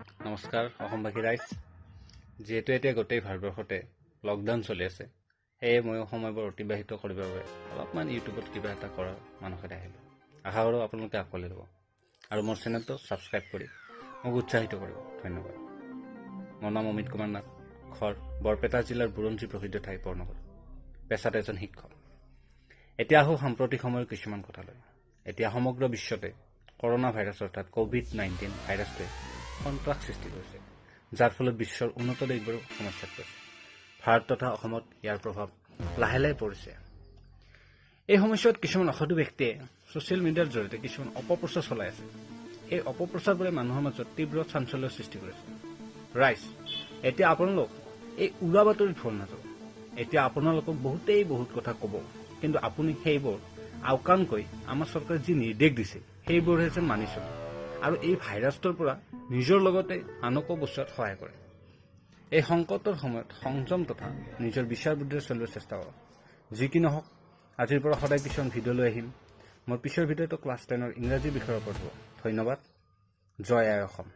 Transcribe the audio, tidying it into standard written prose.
নমস্কাৰ অসমবাসী ৰাইজ। যিহেতু এতিয়া গোটেই ভাৰতবৰ্ষতে লকডাউন চলি আছে, সেয়ে ময়ো সময়বোৰ অতিবাহিত কৰিবৰ বাবে অলপমান ইউটিউবত কিবা এটা কৰাৰ মানসেৰে আহিলোঁ। আশা কৰোঁ আপোনালোকে আঁকোৱালি ল'ব আৰু মোৰ চেনেলটো ছাবস্ক্ৰাইব কৰি মোক উৎসাহিত কৰিব। ধন্যবাদ। মোৰ নাম অমিত কুমাৰ নাথ, ঘৰ বৰপেটা জিলাৰ বুৰঞ্জী প্ৰসিদ্ধ ঠাই বৰনগৰ। পেছাত এজন শিক্ষক। এতিয়া আহোঁ সাম্প্ৰতিক সময়ৰ কিছুমান কথালৈ। এতিয়া সমগ্ৰ বিশ্বতে কৰোণা ভাইৰাছ অৰ্থাৎ ক'ভিড-19 ভাইৰাছটোৱে সন্ত্ৰাস সৃষ্টি কৰিছে, যাৰ ফলত বিশ্বৰ উন্নত দেশবোৰো সমস্যাত পৰিছে। ভাৰত তথা অসমত ইয়াৰ প্ৰভাৱ লাহে লাহে পৰিছে। এই সময়ছোৱাত কিছুমান অসাধু ব্যক্তিয়ে ছ'চিয়েল মিডিয়াৰ জৰিয়তে কিছুমান অপপ্ৰচাৰ চলাই আছে। এই অপপ্ৰচাৰবোৰে মানুহৰ মাজত তীব্ৰ চাঞ্চল্যৰ সৃষ্টি কৰিছে। ৰাইজ, এতিয়া আপোনালোক এই উৰা বাতৰিত ভোল নাযাব। এতিয়া আপোনালোকক বহুতেই বহুত কথা ক'ব, কিন্তু আপুনি সেইবোৰ আওকাণকৈ আমাৰ চৰকাৰে যি নিৰ্দেশ দিছে, সেইবোৰহে যেন মানি চলে আৰু এই ভাইৰাছটোৰ পৰা নিজৰ লগতে আনকো বচোৱাত সহায় কৰে। এই সংকটৰ সময়ত সংযম তথা নিজৰ বিচাৰ বুদ্ধিৰে চলিবৰ চেষ্টা কৰক। যি কি নহওক, আজিৰ পৰা সদায় কিছুমান ভিডিঅ' লৈ আহিম। মোৰ পিছৰ ভিডিঅ'টো ক্লাছ 10ৰ ইংৰাজী বিষয়ৰ ওপৰত হ'ব। ধন্যবাদ। জয় আই অসম।